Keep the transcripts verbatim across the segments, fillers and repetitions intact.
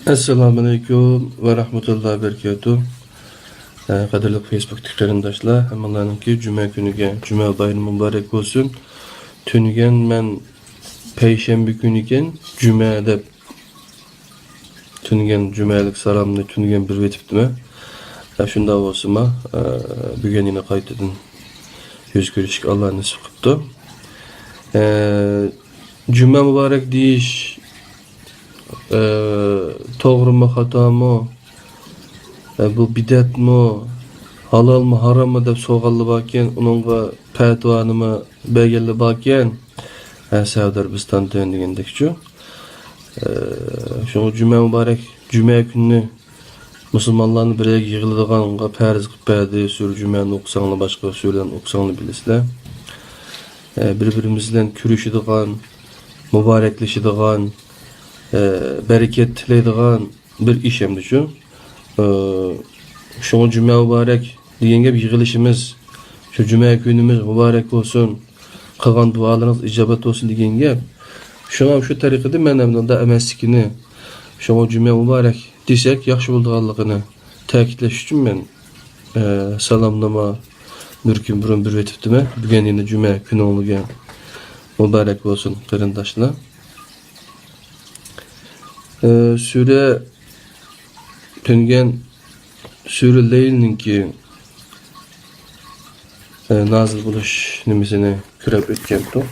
ئەسسالامۇئەلەيكۇم ۋە رەھمەتۇللاھى ۋە بەرىكاتۇھ. ئە، قەدىرلىك فېيسبۇكتىكى قېرىنداشلار، ھەممىڭلارنىڭكى جۈمە كۈنىگە، جۈمە بايرىمى مۇبارەك بولسۇن. تۈنۈگۈن مەن پەيشەنبە كۈنىكەن، جۈمە دەپ تۈنۈگۈن جۈمەلىك سالامنى تۈنۈگۈن بېرىۋېتىپتىمەن. ئە، شۇنداق بولسىمۇ، ئە، بۈگۈن يەنە قايتىدىن يۈز كۆرۈشۈشكە ئاللا نېسىپ قىپتۇ. ئە، جۈمە مۇبارەك دېيىش، ئە، توغرىمۇ، خاتامۇ، ئە، بۇ بىدئەتمۇ، ھالالمۇ، ھاراممۇ دەپ سورىغانلار باركەن، ئۇنىڭغا پەتىۋانىمۇ بەرگەنلەر باركەن. ھە، سەئۇدى ئەرەبىستاندىن دېگەندەكچۇ. ئە، شۇڭا جۈمە مۇبارەك، جۈمە كۈنىنى مۇسۇلمانلارنى بىر يەرگە يىغىلىدىغانغا پەرز قىلىپ بەردى. سۈرە جۈمەنى ئوقۇساڭلار، باشقا سۈرىلەرنى ئوقۇساڭلار بىلىسىلەر. ئە، بىر-بىرىمىز بىلەن كۆرۈشىدىغان، مۇبارەكلىشىدىغان، ئە، بەرىكەت تىلەيدىغان بىر ئىش ئەمدىچۇ. ئە، شۇڭا جۈمە مۇبارەك دېگەن گەپ يىغىلىشىمىز، شۇ جۈمە كۈنىمىز مۇبارەك بولسۇن، قىلغان دۇئالىرىڭىز ئىجابەت بولسۇن دېگەن گەپ. شۇڭا شۇ تەرىقىدە مەن ئەمدى ئۇنداق ئەمەسلىكىنى، شۇڭا جۈمە مۇبارەك دېسەك ياخشى بولىدىغانلىقىنى تەكىتلەش ئۈچۈن مەن، ئە، سالامنامە بىر كۈن بۇرۇن بېرىۋېتىپتىمەن. بۈگۈن يەنە جۈمە كۈنۈڭلارگە مۇبارەك بولسۇن، قېرىنداشلار. ئە، سۈرە تۈنۈگۈن سۈرە لەيلنىڭكى، ئە، نازىل بولۇش نېمىسىنى كۆرۈپ ئۆتكەنتۇق.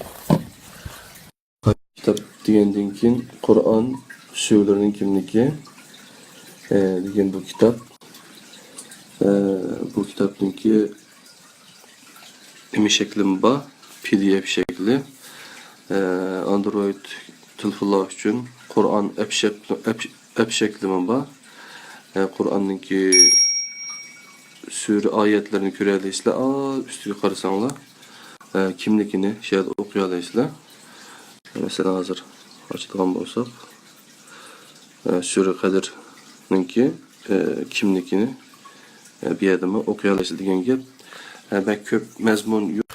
كىتاب دېگەندىن كېيىن قۇرئان سۈرىلىرىنىڭ كىملىكى، ئە، دېگەن بۇ كىتاب. ئە، بۇ كىتابنىڭكى نېمە شەكلىمۇ بار، پى دى ئېف شەكلى. ئە، ئاندرويد تېلېفونلار ئۈچۈن قۇرئان ئەپ شەك-، ئەپ، ئەپ شەكلىمۇ بار. ئە، قۇرئاننىڭكى سۈرە ئايەتلىرىنى كۆرەلەيسىلەر. ئا، ئۈستىگە قارىساڭلار، ئە، كىملىكىنى شۇ يەردە ئوقۇيالايسىلەر. مەسىلەن، ھازىر ئاچىدىغان بولساق، ئە، سۈرە قەدىرنىڭكى، ئە، كىملىكىنى، ئە، بۇ يەردىمۇ ئوقۇيالايسىلەر دېگەن گەپ. ئە، بەك كۆپ مەزمۇن يوق.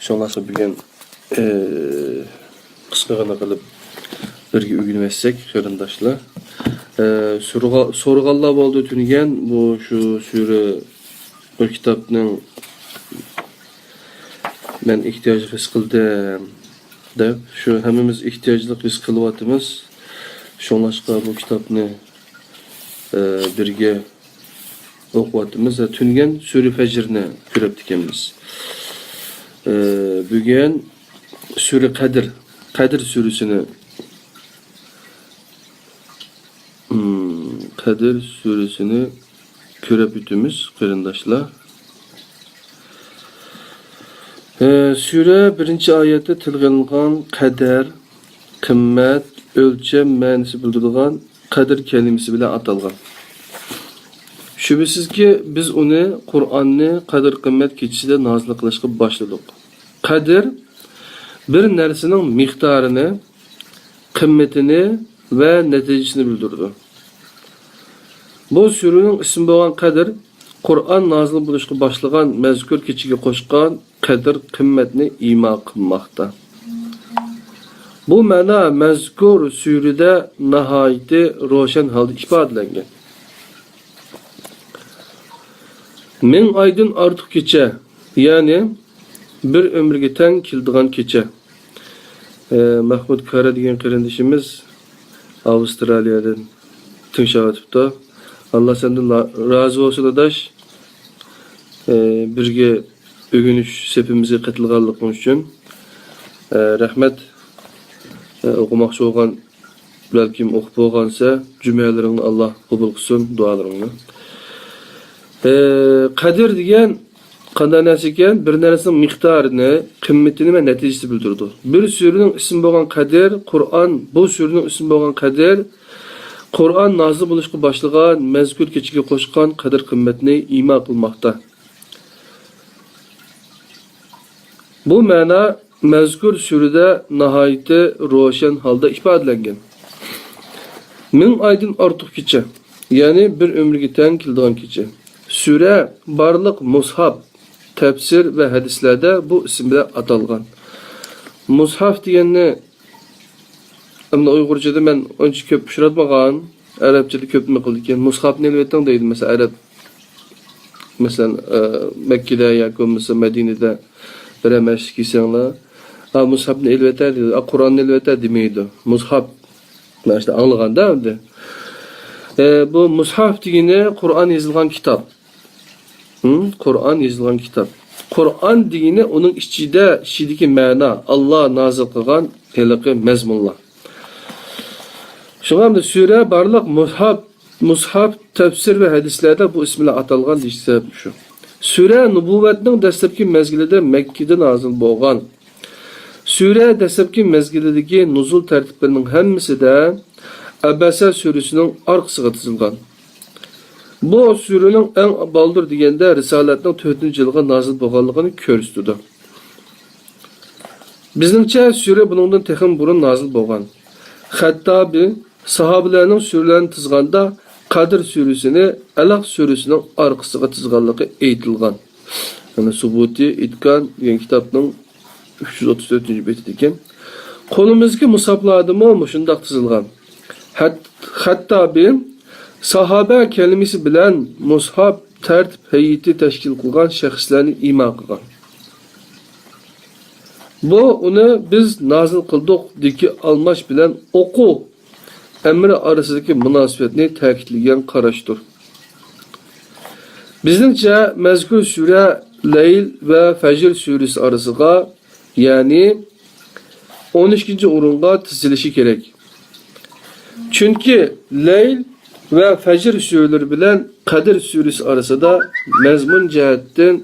شۇڭلاشقا بۈگۈن، ئە، قىسقىغىنا قىلىپ بىرگە ئۆگىنىۋەتسەك، قېرىنداشلار. ئە، سورىغا-، سورىغانلار بولدى تۈنۈگۈن، بۇ شۇ سۈرە، بۇ كىتابنىڭ مەن ئېھتىياجلىق ھېس قىلدىم دەپ، شۇ ھەممىمىز ئېھتىياجلىق ھېس قىلىۋاتىمىز. شۇڭلاشقا بۇ كىتابنى، ئە، بىرگە ئوقۇۋاتىمىز. ھە، تۈنۈگۈن سۈرە فەجرنى كۆرۈپتىكەنمىز. ئە، بۈگۈن سۈرە قەدىر، قەدىر سۈرىسىنى، ھىم، قەدىر سۈرىسىنى كۆرۈپ ئۆتىمىز، قېرىنداشلار. ئە، سۈرە بىرىنچى ئايەتتە تىلغا ئېلىنغان قەدەر، قىممەت، ئۆلچەم مەنىسى بىلدۈرىدىغان قەدىر كەلىمىسى بىلەن ئاتالغان. شۈبھىسىزكى، بىز ئۇنى قۇرئاننى قەدىر-قىممەت كېچىسىدە نازىل قىلىشقا باشلىدۇق. قەدىر بىر نەرسىنىڭ مىقدارىنى، قىممىتىنى ۋە نەتىجىسىنى بىلدۈرىدۇ. بۇ سۈرىنىڭ ئىسمى بولغان قەدىر قۇرئان نازىل بولۇشقا باشلىغان مەزكۇر كېچىگە قوشقان قەدىر-قىممەتنى ئىما قىلماقتا. بۇ مەنا مەزكۇر سۈرىدە ناھايىتى روشەن ھالدا ئىپادىلەنگەن. مىڭ ئايدىن ئارتۇق كېچە، يەنى بىر ئۆمۈرگە تەڭ كېلىدىغان كېچە. ئە، مەھمۇد كارا دېگەن قېرىندىشىمىز ئاۋسترالىيەدىن تىڭشاۋاتىپتۇ. ئاللا سەندىن لا-، رازى بولسۇن، ئاداش. ئە، بىرگە ئۆگىنىش سېپىمىزگە قېتىلغانلىقىڭ ئۈچۈن، ئە، رەھمەت. ئە، ئوقۇماقچى بولغان، بەلكىم ئوقۇپ بولغانسە، جۈمەلىرىڭنى ئاللا قوبۇل قىلسۇن، دۇئالىرىڭنى. ئە، قەدىر دېگەن قانداق نەرسە ئىكەن؟ بىر نەرسىنىڭ مىقدارىنى، قىممىتىنى ۋە نەتىجىسىنى بىلدۈرىدۇ. بىر سۈرىنىڭ ئىسمى بولغان قەدىر، قۇرئان، بۇ سۈرىنىڭ ئىسمى بولغان قەدىر، قۇرئان نازىل بولۇشقا باشلىغان مەزكۇر كېچىگە قوشقان قەدىر-قىممەتنى ئىما قىلماقتا. بۇ مەنا مەزكۇر سۈرىدە ناھايىتى روشەن ھالدا ئىپادىلەنگەن. مىڭ ئايدىن ئارتۇق كېچە، يەنى بىر ئۆمۈرگە تەڭ كېلىدىغان كېچە. سۈرە بارلىق مۇسھاپ، تەپسىر ۋە ھەدىسلەردە بۇ ئىسىم بىلەن ئاتالغان. مۇسھاپ دېگەننى ئەمدى ئۇيغۇرچىدا مەن ئۇنچە كۆپ ئۇچراتمىغان، ئەرەبچىدە كۆپ نېمە قىلىدىكەن، مۇسھەپنى ئېلىۋېتىڭ دەيدۇ، مەسىلەن، ئەرەب، مەسىلەن، ئە، مەككىدە ياكى بولمىسا مەدىنىدە بىرەر مەسچىتكە كىرسەڭلار، «ئا، مۇسھەپنى ئېلىۋېتە» دەيدۇ، «ئا، قۇرئاننى ئېلىۋېتە» دېمەيدۇ. مۇسھەپ، مانا شۇنداق ئاڭلىغاندا ئەمدى. ئە، بۇ مۇسھەپ دېگىنى قۇرئان يېزىلغان كىتاب. ھىم، قۇرئان يېزىلغان كىتاب. قۇرئان دېگىنى ئۇنىڭ ئىچىدە، ئىچىدىكى مەنا، ئاللا نازىل قىلغان ھېلىقى مەزمۇنلار. شۇڭا ئەمدى سۈرە بارلىق مۇسھەپ، مۇسھەپ، تەپسىر ۋە ھەدىسلەردە بۇ ئىسىم بىلەن ئاتالغان دېيىش سەۋەب شۇ. سۈرە نۇبۇۋۋەتنىڭ دەسلەپكى مەزگىلىدە مەككىدە نازىل بولغان. سۈرە دەسلەپكى مەزگىلىدىكى نۇزۇل تەرتىپلىرىنىڭ ھەممىسىدە ئەبەسە سۈرىسىنىڭ ئارقىسىغا تىزىلغان. بۇ سۈرىنىڭ ئەڭ بالدۇر دېگەندە رىسالەتنىڭ تۆتىنچى يىلىغا نازىل بولغانلىقىنى كۆرسىتىدۇ. بىزنىڭچە سۈرە بۇنىڭدىن تېخىمۇ بۇرۇن نازىل بولغان. خەتتابى ساھابىلەرنىڭ سۈرىلەرنى تىزغاندا قەدىر سۈرىسىنى ئەلەق سۈرىسىنىڭ ئارقىسىغا تىزغانلىقى ئېيتىلغان. يەنى سۇبۇتى، ئىتقان دېگەن كىتابنىڭ ئۈچ يۈز ئوتتۇز تۆتىنچى بېتىدىكەن. قولىمىزدىكى مۇسھەپلاردىمۇ مۇشۇنداق تىزىلغان. خەت-، خەتتابى ساھابە كەلىمىسى بىلەن مۇسھەپ تەرتىپ ھەيئىتى تەشكىل قىلغان شەخسلەرنى ئىما قىلغان. بۇ ئۇنى «بىز نازىل قىلدۇق» دىكى ئالماش بىلەن «ئوقۇ» ئەمرى ئارىسىدىكى مۇناسىۋەتنى تەكىتلىگەن قاراشتۇر. بىزنىڭچە، مەزكۇر سۈرە لەيل ۋە فەجر سۈرىسى ئارىسىغا، يەنى ئون ئىككىنچى ئورۇنغا تىزىلىشى كېرەك. چۈنكى لەيل ۋە فەجر سۈرىلىرى بىلەن قەدىر سۈرىسى ئارىسىدا مەزمۇن جەھەتتىن،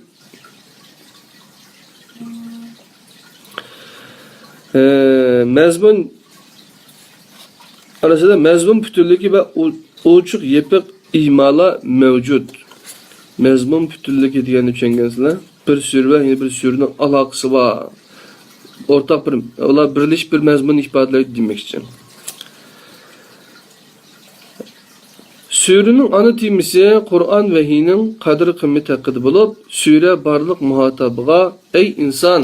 ئە، مەزمۇن ئارىسىدا مەزمۇن پۈتۈنلۈكى ۋە ئۇ-، ئوچۇق يېپىق ئىمالار مەۋجۇت. مەزمۇن پۈتۈنلۈكى دېگەننى چۈشەنگەنسىلەر. بىر سۈرە ۋە يەنە بىر سۈرىنىڭ ئالاقىسى بار. ئورتاق بىر، ئۇلار بىرلىشىپ بىر مەزمۇننى ئىپادىلەيدۇ دېمەكچى. سۈرىنىڭ ئانا تېمىسى قۇرئان ۋەھىينىڭ قەدىر-قىممىتى ھەققىدە بولۇپ، سۈرە بارلىق مۇھاتابىغا، ئەي ئىنسان!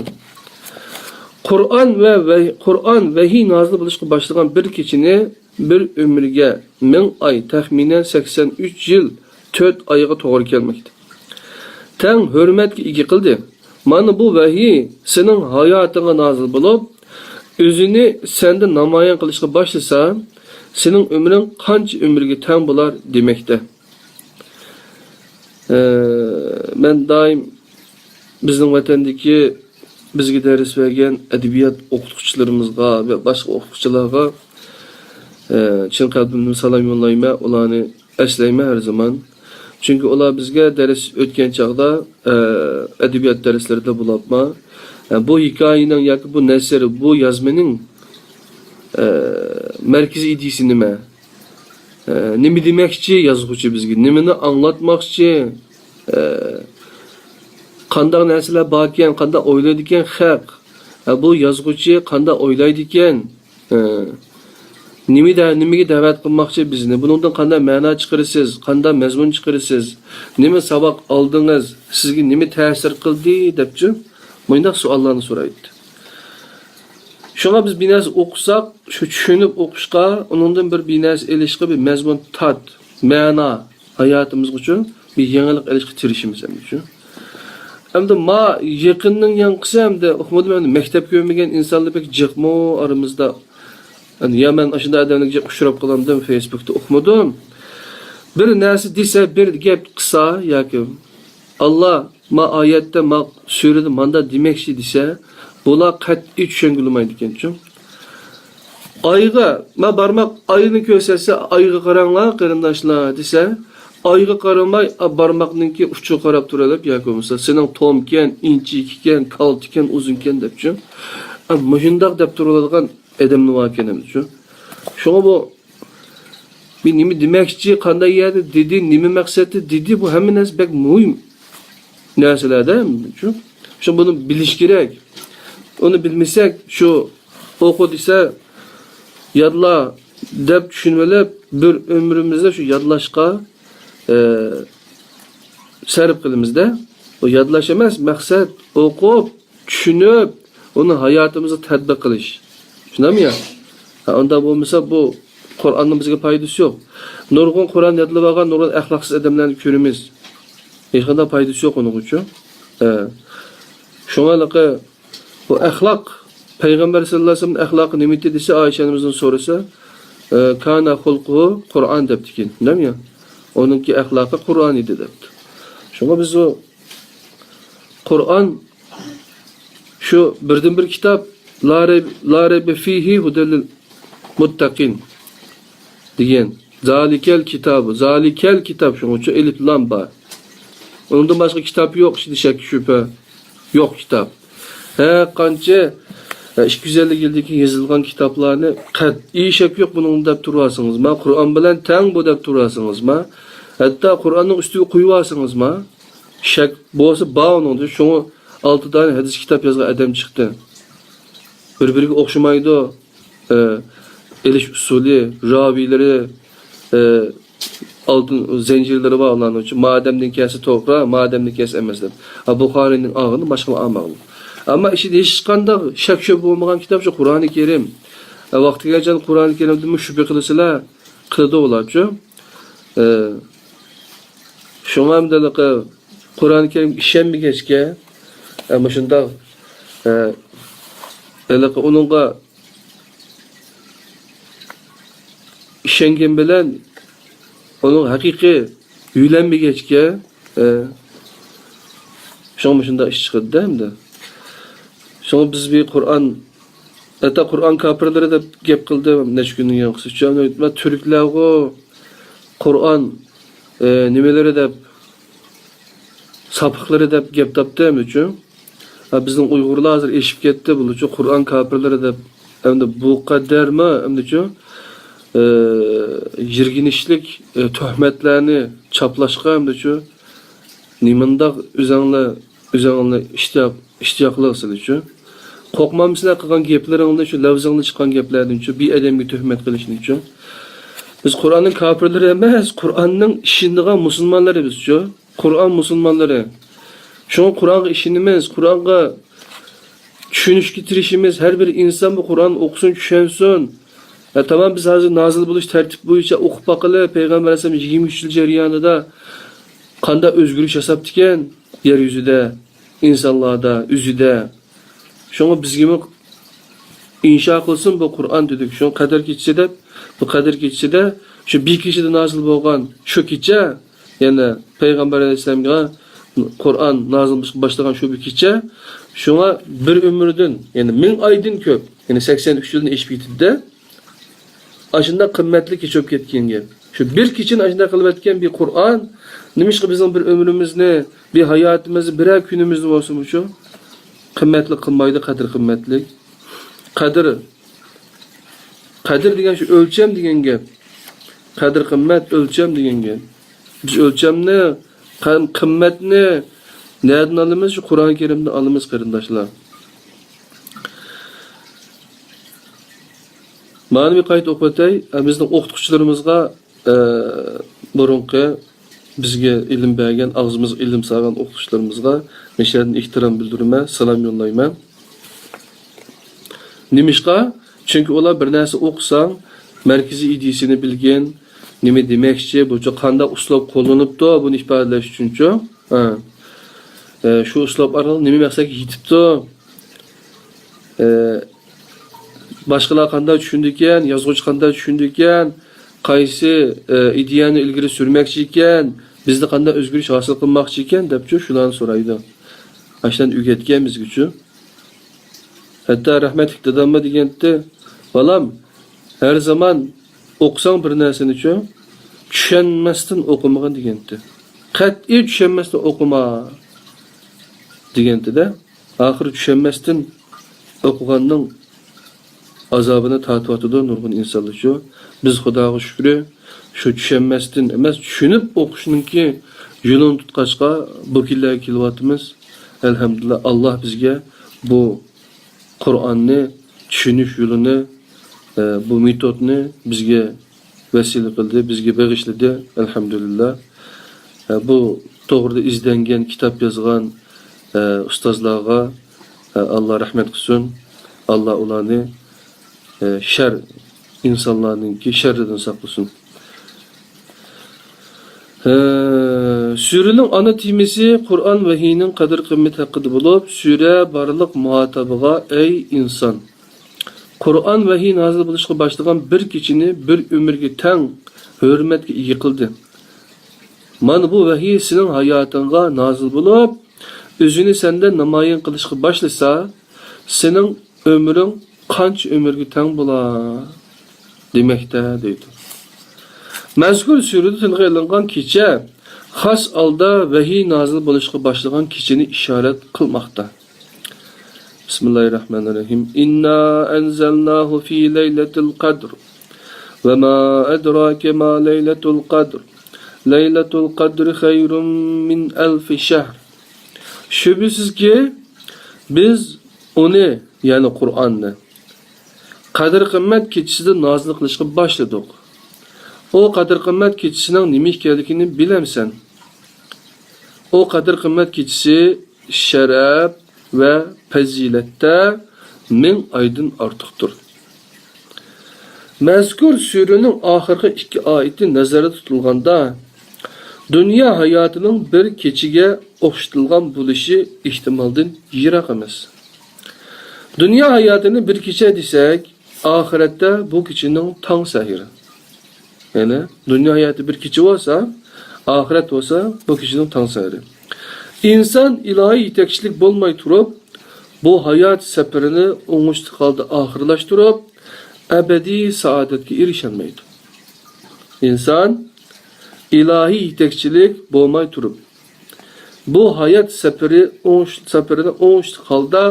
قۇرئان ۋە ۋەھ-، قۇرئان ۋەھىي نازىل بولۇشقا باشلىغان بىر كېچىنى بىر ئۆمۈرگە، مىڭ ئاي، تەخمىنەن سەكسەن ئۈچ يىل، تۆت ئايغا توغرا كەلمەكتە. تەڭ ھۆرمەتكە ئىگە قىلدى. مانا بۇ ۋەھىي سېنىڭ ھاياتىڭغا نازىل بولۇپ، ئۆزىنى سەندە نامايان قىلىشقا باشلىسا، سېنىڭ ئۆمرۈڭ قانچە ئۆمۈرگە تەڭ بولار دېمەكتە. ئە، مەن دائىم بىزنىڭ ۋەتەندىكى بىزگە دەرس بەرگەن ئەدەبىيات ئوقۇتقۇچىلىرىمىزغا ۋە باشقا ئوقۇتقۇچىلارغا، ئە، چىن قەلبىمدىن سالام يوللايمەن، ئۇلارنى ئەسلەيمەن ھەر زامان. چۈنكى ئۇلار بىزگە دەرس ئۆتكەن چاغدا، ئە، ئەدەبىيات دەرسلىرىدە بولۇپمۇ، ئە، بۇ ھېكايىنىڭ ياكى بۇ نەسر، بۇ يازمىنىڭ، ئە، مەركىزىي ئىدىيىسى نېمە؟ ئە، نېمە دېمەكچى يازغۇچى بىزگە؟ نېمىنى ئاڭلاتماقچى؟ ئە، قانداق نەرسىلەر باركەن؟ قانداق ئويلايدىكەن خەق؟ ئە، بۇ يازغۇچى قانداق ئويلايدىكەن؟ ئە، نېمە دە-، نېمىگە دەۋەت قىلماقچى بىزنى؟ بۇنىڭدىن قانداق مەنا چىقىرىسىز؟ قانداق مەزمۇن چىقىرىسىز؟ نېمە ساۋاق ئالدىڭىز؟ سىزگە نېمە تەسىر قىلدى؟ دەپچۇ؟ مۇنداق سوئاللارنى سورايتتى. شۇڭا بىز بىر نەرسە ئوقۇساق، شۇ چۈشىنىپ ئوقۇشقا، ئۇنىڭدىن بىر، بىر نەرسە ئېلىشقا، بىر مەزمۇن تارت، مەنا، ھاياتىمىزغىچۇ بىر يېڭىلىق ئېلىشقا تىرىشىمىز ئەمدىچۇ. ئەمدى ما يېقىننىڭ ياڭقىسى ئەمدى ئۇقمىدىم، ئەمدى مەكتەپ كۆرمىگەن ئىنسانلار بەك جىقمۇ ئارىمىزدا؟ ئەمدى يا مەن ئاشۇنداق ئادەملەرگە جىق ئۇچراپ قالامدىم، فېيسبۇكتا ئوقۇمىدىم. بىر نەرسە دېسە، بىر گەپ قىلسا ياكى، ئاللا، ما ئايەتتە، ما سۈرىدە ماندا دېمەكچى دېسە، بۇلار قەتئىي چۈشەنگىلىمايدىكەنچۇ. ئايغا، ما بارماق ئاينى كۆرسەتسە، ئايغا قاراڭلار قېرىنداشلار دېسە، ئايغا قارىماي، ئا، بارماقنىڭكى ئۇچىغا قاراپ تۇرۇۋېلىپ ياكى بولمىسا، سېنىڭ تومكەن، ئىنچىكىكەن، كالتىكەن، ئۇزۇنكەن دەپچۇ. ئا، مۇشۇنداق دەپ تۇرۇۋالىدىغان ئادەملەر باركەن ئەمدىچۇ. شۇڭا بۇ بىر نېمە دېمەكچى، قانداق يەردە دېدى، نېمە مەقسەتتە دېدى، بۇ ھەممە نەرسە بەك مۇھىم نەرسىلەردە، شۇ، شۇ بۇنى بىلىش كېرەك. ئۇنى بىلمىسەك، شۇ ئوقۇ دېسە، يادلا دەپ چۈشىنىۋېلىپ، بىر ئۆمرىمىزنى شۇ يادلاشقا، ئە، سەرپ قىلىمىز-دە. بۇ يادلاش ئەمەس، مەقسەت ئوقۇپ، چۈشىنىپ، ئۇنى ھاياتىمىزغا تەتبىق قىلىش. شۇنداقمۇ يا؟ ئۇنداق بولمىسا، بۇ قۇرئاننىڭ بىزگە پايدىسى يوق. نۇرغۇن قۇرئان يادلاپ ئالغان نۇرغۇن ئەخلاقسىز ئادەملەرنى كۆرىمىز. ھېچقانداق پايدىسى يوق ئۇنىڭ ئۈچۈن. ھە. شۇڭا ھېلىقى بۇ ئەخلاق، پەيغەمبەر سەللەللاھۇ ئەلەيھى ۋەسەللەمنىڭ ئەخلاقى نېمىتى دېسە، ئائىشە ئانىمىزدىن سورىسا، ئە، كان خۇلقۇھۇ قۇرئان دەپتىكەن، دەيمۇ؟ ئۇنىڭكى ئەخلاقى قۇرئان ئىدى دەپتۇ. شۇڭا بىز ئۇ قۇرئان شۇ بىردىنبىر كىتاب، لا رەيب-، لا رەيبە فىھى ھۇدەل لىل مۇتتەقىن دېگەن. زالىكەل كىتابۇ، زالىكەل كىتاب، شۇنىڭ ئۈچۈن ئېلىپ لام بار. ئۇنىڭدىن باشقا كىتاب يوق، ئىچىدە شەك شۈبھە يوق كىتاب. ھە، قانچە، ھە، ئىككى يۈز ئەللىك يىلدىن كېيىن يېزىلغان كىتابلارنى قەتئىي شەك يوق بۇنىڭدا دەپ تۇرۇۋالسىڭىزما، قۇرئان بىلەن تەڭ بۇ دەپ تۇرۇۋالسىڭىزما، ھەتتا قۇرئاننىڭ ئۈستىگە قويۇۋالسىڭىزما، شەك بولسا بار ئۇنىڭدا. شۇڭا ئالتە دانە ھەدىس كىتاب يازغان ئادەم چىقتى. بىر-بىرىگە ئوخشىمايدۇ. ئە، ئېلىش ئۇسۇلى، راۋىيلىرى، ئە، ئالتۇن زەنجىرلىرى بار ئۇلارنىڭ ئۈچۈن. ما ئادەمدىن كەلسە توغرا، ما ئادەمدىن كەلسە ئەمەس دەپ. ھە، بۇخارىينىڭ ئالغىنى باشقىلار ئالمىغان. ئەمما ئىچىدە ھېچقانداق شەك شۈبھە بولمىغان كىتاب شۇ قۇرئانى كەرىم. ھە، ۋاقتى كەلگەن قۇرئانى كەرىمدىنمۇ شۈبھە قىلىسىلەر، قىلىدۇ ئۇلارچۇ. ئە، شۇڭا ئەمدى ھېلىقى قۇرئانى كەرىمگە ئىشەنمىگەچكە، ئە، مۇشۇنداق، ئە، ھېلىقى ئۇنىڭغا ئىشەنگەن بىلەن ئۇنىڭ ھەقىقىي يۆلەنمىگەچكە، ئە، شۇڭا مۇشۇنداق ئىش چىقىدۇ-دە ئەمدى. شۇڭا بىز بىر قۇرئان، ھەتتا قۇرئان كاپىرلىرى دەپ گەپ قىلدىم نەچچە كۈندىن كېيىن قىسقىچە. تۈركلەرغۇ قۇرئان، ئە، نېمىلىرى دەپ، ساپىقلىرى دەپ گەپ تاپتى ئەمدىچۇ. ھە، بىزنىڭ ئۇيغۇرلار ھازىر ئېشىپ كەتتى، بۇلارچۇ قۇرئان كاپىرلىرى دەپ. ئەمدى بۇ قەدەرمۇ ئەمدىچۇ، ئە، يىرگىنچلىك، ئە، تۆھمەتلەرنى چاپلاشقا ئەمدىچۇ نېمانداق ئۆزەڭلار، ئۆزەڭلار ئىشتىياق، ئىشتىياقلىق سىلىچۇ. قورقمامسىلەر قىلغان گەپلىرىڭدىن، شۇ لەۋزىڭدىن چىققان گەپلەردىنچۇ، بىر ئادەمگە تۆھمەت قىلىشنىچۇ. بىز قۇرئاننىڭ كاپىرلىرى ئەمەس، قۇرئاننىڭ ئىشىنىدىغان مۇسۇلمانلىرى بىزچۇ. قۇرئان مۇسۇلمانلىرى. شۇڭا قۇرئانغا ئىشىنىمىز، قۇرئانغا چۈشىنىشكە تىرىشىمىز. ھەر بىر ئىنسان بۇ قۇرئاننى ئوقۇسۇن، چۈشەنسۇن. ھە، تامام، بىز ھازىر نازىل بولۇش تەرتىپى بويىچە ئوقۇپ باقىلى، پەيغەمبەر ئەلەيھىسسالام يىگىرمە ئۈچ يىل جەريانىدا قانداق ئۆزگىرىش ياساپتىكەن يەر يۈزىدە، ئىنسانلاردا، ئۆزىدە. شۇڭا بىزگىمۇ ئىنشا قىلسۇن بۇ قۇرئان دېدۇق. شۇڭا قەدىر كېچىسى دەپ، بۇ قەدىر كېچىسىدە شۇ بىر كېچىدە نازىل بولغان شۇ كېچە، يەنى پەيغەمبەر ئەلەيھىسسالامغا قۇرئان نازىل بولۇشقا باشلىغان شۇ بىر كېچە، شۇڭا بىر ئۆمۈردىن، يەنى مىڭ ئايدىن كۆپ، يەنى سەكسەن ئۈچ يىلدىن ئېشىپ كېتىدىدە، ئاشۇنداق قىممەتلىك كېچە بولۇپ كەتكەن گەپ. شۇ بىر كېچىنى ئاشۇنداق قىلىۋەتكەن بىر قۇرئان، نېمىشقا بىزنىڭ بىر ئۆمرىمىزنى، بىر ھاياتىمىزنى، بىرەر كۈنىمىزنى بولسىمۇ شۇ قىممەتلىك قىلمايدۇ، قەدىر قىممەتلىك. قەدىر، قەدىر دېگەن شۇ ئۆلچەم دېگەن گەپ. قەدىر قىممەت، ئۆلچەم دېگەن گەپ. بىز ئۆلچەمنى، قەم-، قىممەتنى نەدىن ئالىمىز؟ شۇ قۇرئان كەرىمدىن ئالىمىز، قېرىنداشلار. مانا بىر قايتا ئوقۇۋەتەي. بىزنىڭ ئوقۇتقۇچىلىرىمىزغا، ئە، بۇرۇنقى بىزگە ئىلىم بەرگەن، ئاغزىمىزغا ئىلىم سالغان ئوقۇتقۇچىلىرىمىزغا مىشەدىن ئېھتىرام بىلدۈرىمەن، سالام يوللايمەن. نېمىشقا؟ چۈنكى ئۇلار بىر نەرسە ئوقۇساڭ، مەركىزىي ئىدىيىسىنى بىلگىن، نېمە دېمەكچى، بۇچۇ قانداق ئۇسلۇب قوللىنىپتۇ، بۇنى ئىپادىلەش ئۈچۈنچۇ. ھە. ئە، شۇ ئۇسلۇب ئارقىلىق نېمە مەقسەتكە يېتىپتۇ؟ ئە، باشقىلار قانداق چۈشىنىدىكەن، يازغۇچى قانداق چۈشىنىدىكەن، قايسى، ئە، ئىدىيەنى ئىلگىرى سۈرمەكچى ئىكەن، بىزدە قانداق ئۆزگىرىش ھاسىل قىلماقچى ئىكەن دەپچۇ شۇلارنى سورايدۇ. ئاشۇلارنى ئۆگەتكەن بىزگىچۇ. ھەتتا رەھمەتلىك داداممۇ دېگەنتى، بالام، ھەر زامان ئوقۇساڭ بىر نەرسىنىچۇ، چۈشەنمەستىن ئوقۇمىغىن دېگەنتى. قەتئىي چۈشەنمەستىن ئوقۇما دېگەنتىدە. ئاخىرى چۈشەنمەستىن ئوقۇغاننىڭ ئازابىنى تارتىۋاتىدۇ نۇرغۇن ئىنسانلارچۇ. بىز خۇداغا شۈكرى، شۇ چۈشەنمەستىن ئەمەس، چۈشىنىپ ئوقۇشنىڭكى يولىنى تۇتقاچقا، بۇ كۈنلەرگە كېلىۋاتىمىز. ئەلھەمدۇلىللا، ئاللا بىزگە بۇ قۇرئاننى چۈشىنىش يولىنى، ئە، بۇ مېتودنى بىزگە ۋەسىلە قىلدى، بىزگە بېغىشلىدى، ئەلھەمدۇلىللا. ئە، بۇ توغرىدا ئىزدەنگەن، كىتاب يازغان، ئە، ئۇستازلارغا، ئە، ئاللا رەھمەت قىلسۇن. ئاللا ئۇلارنى، ئە، شەر ئىنسانلارنىڭكى شەررىدىن ساقلىسۇن. ھە، سۈرىنىڭ ئانا تېمىسى قۇرئان ۋەھىينىڭ قەدىر-قىممىتى ھەققىدە بولۇپ، سۈرە بارلىق مۇھاتابىغا، ئەي ئىنسان! قۇرئان ۋەھىي نازىل بولۇشقا باشلىغان بىر كېچىنى بىر ئۆمۈرگە تەڭ ھۆرمەتكە ئىگە قىلدى. مانا بۇ ۋەھىي سېنىڭ ھاياتىڭغا نازىل بولۇپ، ئۆزىنى سەندە نامايان قىلىشقا باشلىسا، سېنىڭ ئۆمرۈڭ قانچە ئۆمۈرگە تەڭ بولا؟ دېمەكتە، دەيدۇ. مەزكۇر سۈرىدە تىلغا ئېلىنغان كېچە خاس ھالدا ۋەھىي نازىل بولۇشقا باشلىغان كېچىنى ئىشارەت قىلماقتا. بىسمىللاھىررەھمانىررەھىم. إنا أنزلناه في ليلة القدر. وما أدراك ما ليلة القدر. ليلة القدر خير من ألف شهر. شۈبھىسىزكى، بىز ئۇنى، يەنى قۇرئاننى، قەدىر-قىممەت كېچىسىدە نازىل قىلىشقا باشلىدۇق. ئۇ قەدىر-قىممەت كېچىسىنىڭ نېمە ئىكەنلىكىنى بىلەمسەن؟ ئۇ قەدىر-قىممەت كېچىسى شەرەپ ۋە پەزىلەتتە مىڭ ئايدىن ئارتۇقتۇر. مەزكۇر سۈرىنىڭ ئاخىرقى ئىككى ئايىتى نەزەردە تۇتۇلغاندا، دۇنيا ھاياتىنىڭ بىر كېچىگە ئوخشىتىلغان بولۇشى ئېھتىمالدىن يىراق ئەمەس. دۇنيا ھاياتىنى بىر كېچە دېسەك، ئاخىرەتتە بۇ كېچىنىڭ تاڭ سەھىرى. يەنى دۇنيا ھاياتى بىر كېچە بولسا، ئاخىرەت بولسا بۇ كېچىنىڭ تاڭ سەھىرى. ئىنسان ئىلاھىي يېتەكچىلىك بولماي تۇرۇپ، بۇ ھايات سەپىرىنى ئوڭۇشلۇق ھالدا ئاخىرلاشتۇرۇپ، ئەبەدىي سائادەتكە ئېرىشەلمەيدۇ. ئىنسان ئىلاھىي يېتەكچىلىك بولماي تۇرۇپ، بۇ ھايات سەپىرى ئوڭۇش-، سەپىرىنى ئوڭۇشلۇق ھالدا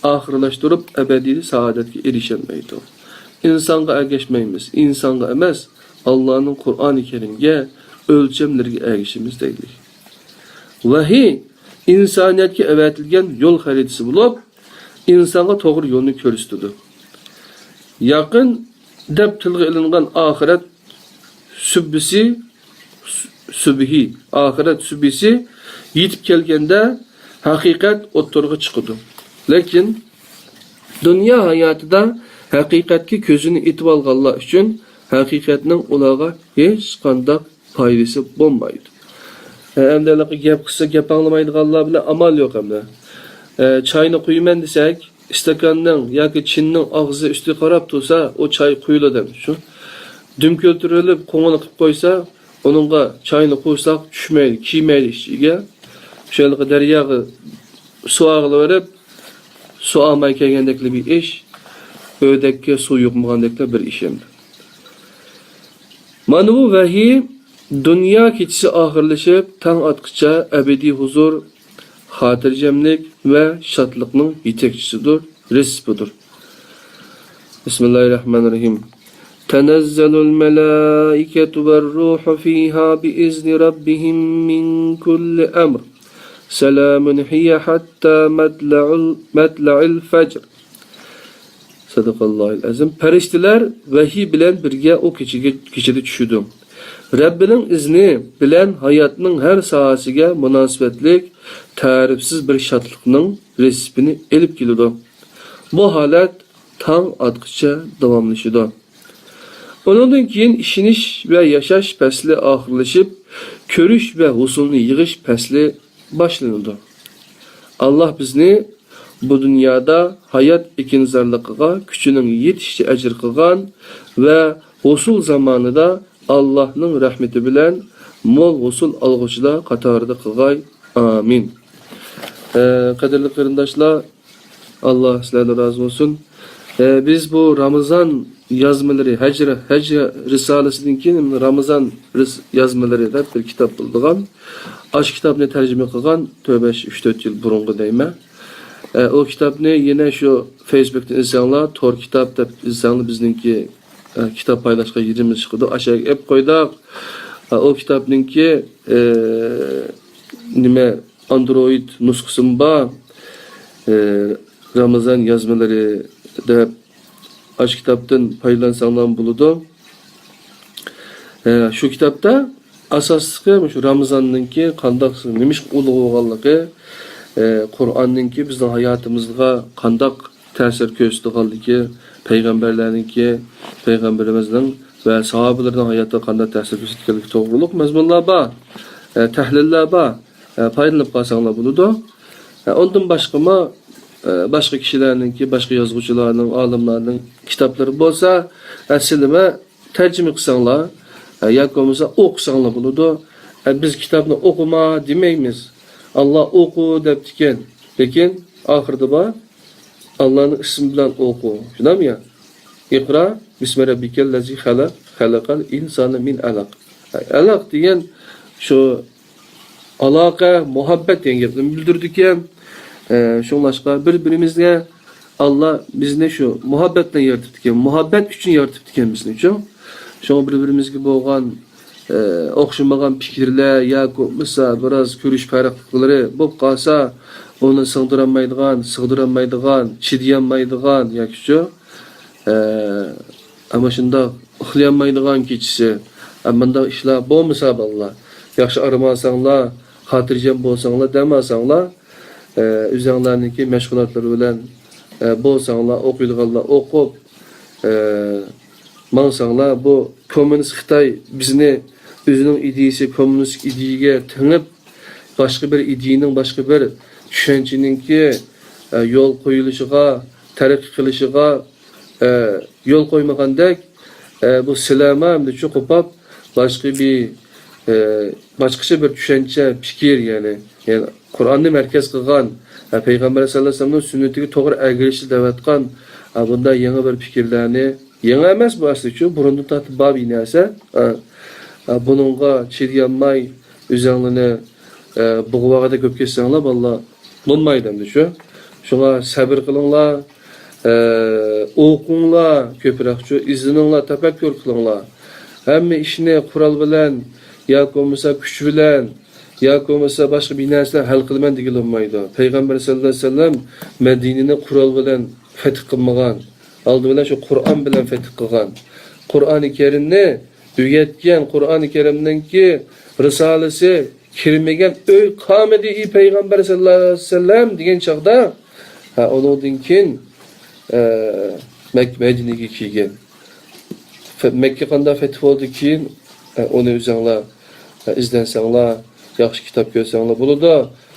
ئاخىرلاشتۇرۇپ، ئەبەدىي سائادەتكە ئېرىشەلمەيدۇ. ئىنسانغا ئەگەشمەيمىز، ئىنسانغا ئەمەس، ئاللانىڭ قۇرئانى كەرىمگە، ئۆلچەملىرىگە ئەگىشىمىز دەيلى. ۋەھىي ئىنسانىيەتكە ئەۋەتىلگەن يول خەرىتىسى بولۇپ، ئىنسانغا توغرا يولنى كۆرسىتىدۇ. يېقىن دەپ تىلغا ئېلىنغان ئاخىرەت سۈبھىسى، سۈبھى، ئاخىرەت سۈبھىسى يېتىپ كەلگەندە ھەقىقەت ئوتتۇرىغا چىقىدۇ. لېكىن دۇنيا ھاياتىدا ھەقىقەتكە كۆزىنى ئېتىۋالغانلار ئۈچۈن ھەقىقەتنىڭ ئۇلارغا ھېچقانداق پايدىسى بولمايدۇ. ئە، ئەمدى ھېلىقى گەپ قىلسا، گەپ ئاڭلىمايدىغانلار بىلەن ئامال يوق ئەمدى. ئە، چاينى قۇيىمەن دېسەك، ئىستاكاننىڭ ياكى چىنىنىڭ ئاغزى ئۈستىگە قاراپ تۇرسا، ئۇ چاي قۇيۇلىدۇ ئەمدى شۇ. دۈم كۆتۈرۈلۈپ، قوڭىنى قىلىپ قويسا، ئۇنىڭغا چاينى قۇيساق چۈشمەيدۇ، كىرمەيدۇ ئىچىگە. شۇ ھېلىقى دەرياغا سۇ ئاغىلىۋېرىپ، سۇ ئالماي كەلگەندەكلا بىر ئىش، ئۆردەككە سۇ يۇقمىغاندەكلا بىر ئىش ئەمدى. مانا بۇ ۋەھىي دۇنيا كېچىسى ئاخىرلىشىپ، تاڭ ئاتقىچە ئەبەدىي ھۇزۇر، خاتىرجەملىك ۋە شادلىقنىڭ يېتەكچىسىدۇر، رېتسېپىدۇر. بىسمىللاھىررەھمانىررەھىم. تەنەززەلۇل مەلائىكەتۇ ۋەررۇھۇ فىھا بىئىزنى رەببىھىم مىن كۇللى ئەمر. سەلامۇن ھىيە ھەتتا مەتلەئۇل، مەتلەئىل فەجر. سەدەقەللاھۇل ئەزىم. پەرىشتىلەر ۋەھىي بىلەن بىرگە ئۇ كېچىگە، كېچىدە چۈشىدۇ. رەببىنىڭ ئىزنى بىلەن ھاياتنىڭ ھەر ساھەسىگە مۇناسىۋەتلىك تەرىپسىز بىر شادلىقنىڭ رېتسېپىنى ئېلىپ كېلىدۇ. بۇ ھالەت تاڭ ئاتقىچە داۋاملىشىدۇ. ئۇنىڭدىن كېيىن ئىشىنىش ۋە ياشاش پەسلى ئاخىرلىشىپ، كۆرۈش ۋە ھوسۇلنى يىغىش پەسلى باشلىنىدۇ. ئاللاھ بىزنى بۇ دۇنيادا ھايات ئېكىنزارلىقىغا كۈچىنىڭ يېتىشىچە ئەجىر قىلغان ۋە ھوسۇل زامانىدا ئاللاھنىڭ رەھمىتى بىلەن مول ھوسۇل ئالغۇچىلار قاتارىدا قىلغاي. ئامىن. ئە، قەدىرلىك قېرىنداشلار، ئاللاھ سىلەردىن رازى بولسۇن. ئە، بىز بۇ رامىزان يازمىلىرى، ھەج، ھەج رىسالىسىدىن كېيىن رامىزان رىس-، يازمىلىرى دەپ بىر كىتاب بولىدىغان. ئاشۇ كىتابنى تەرجىمە قىلغان تۆت بەش، ئۈچ تۆت يىل بۇرۇنقى دەيمەن. ئە، ئۇ كىتابنى يەنە شۇ فېيسبۇكتىن ئىزدەڭلار، تور كىتاب دەپ ئىزدەڭلار، بىزنىڭكى، ئە، كىتاب پايلاشقان يېرىمىز چىقىدۇ، ئاشۇ يەرگە ئېلىپ قويدۇق. ئە، ئۇ كىتابنىڭكى، ئە، نېمە، ئاندرويد نۇسخىسىمۇ بار. ئە، رامىزان يازمىلىرى دەپ ئاشۇ كىتابتىن پايدىلانساڭلارمۇ بولىدۇ. ئە، شۇ كىتابتا ئاساسلىقى مۇشۇ رامىزاننىڭكى قانداق، نېمىشقا ئۇلۇغ بولغانلىقى، ئە، قۇرئاننىڭكى بىزنىڭ ھاياتىمىزغا قانداق تەسىر كۆرسىتىدىغانلىقى، پەيغەمبەرلەرنىڭكى، پەيغەمبىرىمىزنىڭ ۋە ساھابىلىرىنىڭ ھاياتىدا قانداق تەسىر كۆرسەتكەنلىكى توغرۇلۇق مەزمۇنلار بار، ئە، تەھلىللەر بار. ئە، پايدىلىنىپ قالساڭلار بولىدۇ. ئە، ئۇندىن باشقىمۇ، ئە، باشقا كىشىلەرنىڭكى، باشقا يازغۇچىلارنىڭ، ئالىملارنىڭ كىتابلىرى بولسا، ئە، سىلىمۇ تەرجىمە قىلساڭلار، ئە، ياكى بولمىسا ئوقۇساڭلار بولىدۇ. ئە، بىز كىتابنى ئوقۇما دېمەيمىز. ئاللا ئوقۇ دەپتىكەن. لېكىن ئاخىرىدا بار، ئاللانىڭ ئىسمى بىلەن ئوقۇ. شۇنداقمۇ يا؟ ئىقرا بىسمى رەببىكەللەزى خەلەق، خەلەقەل ئىنسانە مىن ئەلەق. ئەلەق دېگەن شۇ ئالاقە، مۇھەببەت دېگەن گەپنى بىلدۈرىدىكەن. ئە، شۇڭلاشقا بىر-بىرىمىزگە، ئاللا بىزنى شۇ مۇھەببەت بىلەن يارىتىپتىكەن، مۇھەببەت ئۈچۈن يارىتىپتىكەن بىزنى شۇ. شۇڭا بىر-بىرىمىزگە بولغان، ئە، ئوخشىمىغان پىكىرلەر ياكى بولمىسا بىراز كۆرۈش پەرقلىقلىرى بولۇپ قالسا، ئۇنى سىغدۇرالمايدىغان، سىغدۇرالمايدىغان، چىدىيالمايدىغان ياكى شۇ، ئە، ئەمما شۇنداق ئۇخلىيالمايدىغان كېچىسى، ئە، مۇنداق ئىشلار بولمىسا بالىلار، ياخشى ئارام ئالساڭلار، خاتىرجەم بولساڭلار، دەم ئالساڭلار، ئە، ئۆزۈڭلارنىڭكى مەشغۇلاتلىرى بىلەن، ئە، بولساڭلار، ئوقۇيدىغانلار ئوقۇپ، ئە، ماڭساڭلار، بۇ كوممۇنىست خىتاي بىزنى ئۆزىنىڭ ئىدىيىسى، كوممۇنىستىك ئىدىيىگە تېڭىپ، باشقا بىر ئىدىيىنىڭ، باشقا بىر چۈشەنچىنىڭكى، ئە، يول قويۇلۇشىغا، تەرەققىي قىلىشىغا، ئە، يول قويمىغاندەك، ئە، بۇ سىلەرمۇ ئەمدى شۇ قوپاپ، باشقا بىر، ئە، باشقىچە بىر چۈشەنچە، پىكىر، يەنى، يەنى قۇرئاننى مەركەز قىلغان، ئە، پەيغەمبەر سەللەللاھۇ ئەلەيھى ۋەسەللەمنىڭ سۈننىتىگە توغرا ئەگىشىشنى دەۋەتقان، ئە، بۇنداق يېڭى بىر پىكىرلەرنى، يېڭى ئەمەس بۇ ئەسلى شۇ، بۇرۇندىن تارتىپ بار بىر نەرسە، ئە، ئە، بۇنىڭغا چىدىيالماي، ئۆزەڭلىنى، ئە، بوغۇۋالغۇدەك بولۇپ كەتسەڭلار، بالىلار، بولمايدۇ ئەمدى شۇ. شۇڭا سەبىر قىلىڭلار، ئە، ئوقۇڭلار كۆپرەك شۇ، ئىزدىنىڭلار، تەپەككۇر قىلىڭلار. ھەممە ئىشنى قورال بىلەن ياكى بولمىسا كۈچ بىلەن ياكى بولمىسا باشقا بىر نەرسە بىلەن ھەل قىلىمەن دېگىلى بولمايدۇ. پەيغەمبەر سەللەللاھۇ ئەلەيھى ۋەسەللەم مەدىنىنى قورال بىلەن فەتھ قىلمىغان. ئالدى بىلەن شۇ قۇرئان بىلەن فەتھ قىلغان. قۇرئانى كەرىمنى ئۆگەتكەن، قۇرئانى كەرىمنىڭكى رىسالىسى كىرمىگەن ئۆي قالمىدى، ئى پەيغەمبەر سەللەللاھۇ ئەلەيھى ۋەسەللەم دېگەن چاغدا، ھە، ئۇنىڭدىن كېيىن، ئە، مەك-، مەدىنىگە كەلگەن. فە-، مەككە قانداق فەتھ بولدى كېيىن، ئە، ئۇنى ئۆزۈڭلار، ئە، ئىزدەنسەڭلار، ياخشى كىتاب كۆرسەڭلار بولىدۇ.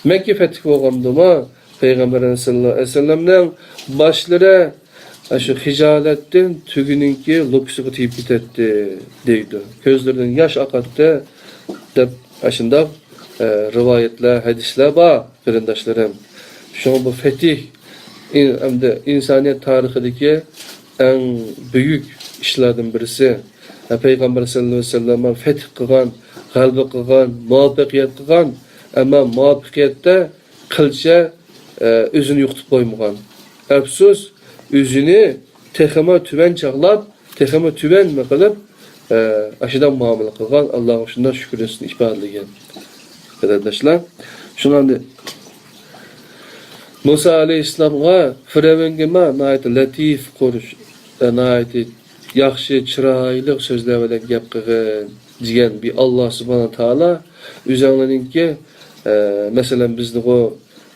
مەككە فەتھ بولغاندىمۇ پەيغەمبەر سەللەللاھۇ ئەلەيھى ۋەسەللەمنىڭ باشلىرى ئاشۇ خىجالەتتىن تۆگىنىڭكى لوپكىسىغا تېگىپ كېتەتتى، دەيدۇ. كۆزلىرىدىن ياش ئاقاتتى، دەپ ئاشۇنداق، ئە، رىۋايەتلەر، ھەدىسلەر بار، قېرىنداشلىرىم. شۇڭا بۇ فەتھ ئىن-، ئەمدى ئىنسانىيەت تارىخىدىكى ئەڭ بۈيۈك ئىشلاردىن بىرسى. ھە، پەيغەمبەر سەللەللاھۇ ئەلەيھى ۋەسەللەم فەتھ قىلغان، غەلىبە قىلغان، مۇۋەپپەقىيەت قىلغان، ئەمما مۇۋەپپەقىيەتتە قىلچە، ئە، ئۆزىنى يوقىتىپ قويمىغان. ئەپسۇس، ئۆزىنى تېخىمۇ تۆۋەن چاغلاپ، تېخىمۇ تۆۋەن قىلىپ، ئە، ئاشۇنداق مۇئامىلە قىلغان، ئاللاغا شۇنداق شۈكرىسىنى ئىپادىلىگەن. قېرىنداشلار، شۇنىڭدىن مۇسا ئەلەيھىسسالامغا، فىرئەۋنگىمۇ ناھايىتى لەتىپ قۇرۇش، ئە، ناھايىتى ياخشى، چىرايلىق سۆزلەر بىلەن گەپ قىلغىن دېگەن بىر ئاللا سۇبھانەھۇ تائالا ئۆزەڭلىرىنىڭكى، ئە، مەسىلەن، بىزنىغۇ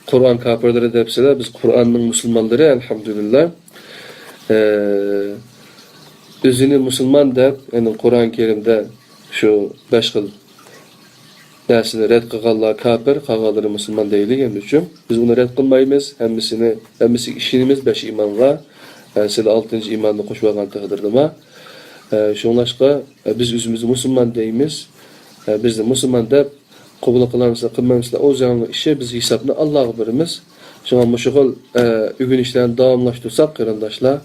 قۇرئان كاپىرلىرى دەپسىلەر، بىز قۇرئاننىڭ مۇسۇلمانلىرى، ئەلھەمدۇلىللا. ئە، ئۆزىنى مۇسۇلمان دەپ، يەنى قۇرئان كەرىمدە شۇ بەش خىل نەرسىنى رەت قىلغانلار كاپىر، قالغانلىرى مۇسۇلمان دەيلى ئەمدىچۇ. بىز ئۇنى رەت قىلمايمىز، ھەممىسىنى، ھەممىسىگە ئىشىنىمىز، بەش ئىمانغا. ئە، سىلەر ئالتىنچى ئىماننى قوشۇۋالغان تەقدىردىمۇ. ئە، شۇڭلاشقا، ئە، بىز ئۆزىمىزنى مۇسۇلمان دەيمىز. ئە، بىزنى مۇسۇلمان دەپ قوبۇل قىلامسىلەر، قىلمامسىلەر، ئۇ زىيانلىق ئىشى، بىز ھېسابنى ئاللاغا بېرىمىز. شۇڭا مۇشۇ خىل، ئە، ئۆگىنىشلەرنى داۋاملاشتۇرساق، قېرىنداشلار،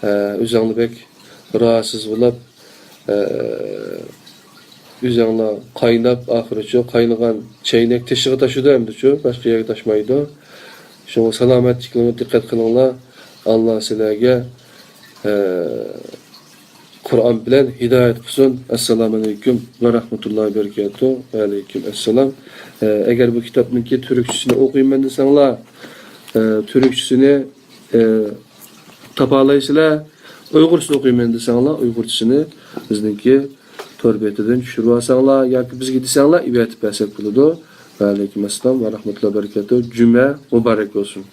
ئە، ئۆزۈڭلار بەك راھەتسىز بولۇپ، ئە، ئۆزۈڭلار قايناپ، ئاخىرىچۇ قاينىغان چەينەك تېشىغا تاشىدۇ ئەمدىچۇ، باشقا يەرگە تاشمايدۇ. شۇڭا سالامەتلىكىڭلارغا دىققەت قىلىڭلار. ئاللا سىلەرگە، ئە، قۇرئان بىلەن ھىدايەت قىلسۇن. ئەسسالامۇ ئەلەيكۇم ۋە رەھمەتۇللاھى ۋە بەرىكاتۇھ. ۋە ئەلەيكۇم ئەسسالام. ئە، ئەگەر بۇ كىتابنىڭكى تۈركچىسىنى ئوقۇيمەن دېسەڭلار، ئە، تۈركچىسىنى، ئە، تاپالايسىلەر. ئۇيغۇرچىسىنى ئوقۇيمەن دېسەڭلار، ئۇيغۇرچىسىنى بىزنىڭكى تور بېتىدىن چۈشۈرۈۋالساڭلار ياكى بىزگە دېسەڭلار، ئېۋەتىپ بەرسەك بولىدۇ. ۋە ئەلەيكۇم ئەسسالام ۋە رەھمەتۇللاھى ۋە بەرىكاتۇھ. جۈمە مۇبارەك بولسۇن.